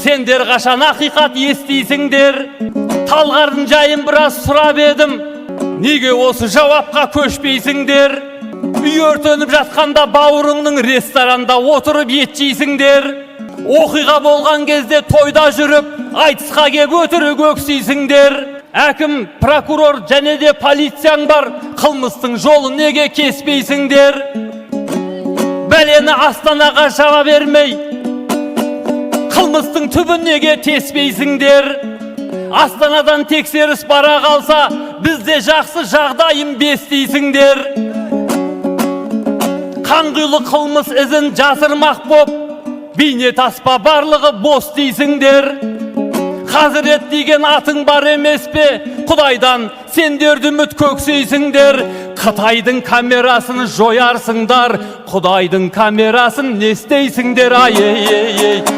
Сендер қашан ақиқат естисіңдер? Талғардың жайын біраз сұрап едім, неге осы жауапқа көшпейсіңдер? Үй өртеніп жатқанда бауырыңның, ресторанда отырып ет жейсіңдер. Оқиға болған кезде тойда жүріп, айтысқа кеп өтірік өксисіңдер. Әкім, прокурор және де полицияң бар, қылмыстың жолын неге кеспейсіңдер? Бәлені Астанаға жаба бермей, қылмыстың түбін неге теспейсіңдер? Астанадан тексеріс бара қалса, бізде жақсы, жағдайым бес дейсіңдер. Қанқұйлы қылмыс ізін жасырмақ боп, бейне таспа барлығы бос дейсіңдер. Хазірет деген атың бар емес пе? Құдайдан сендерді үміт көксейсіңдер. Қытайдың камерасын жоярсыңдар, Құдайдың камерасын не істейсіңдер? Ай, ей, ей, ей.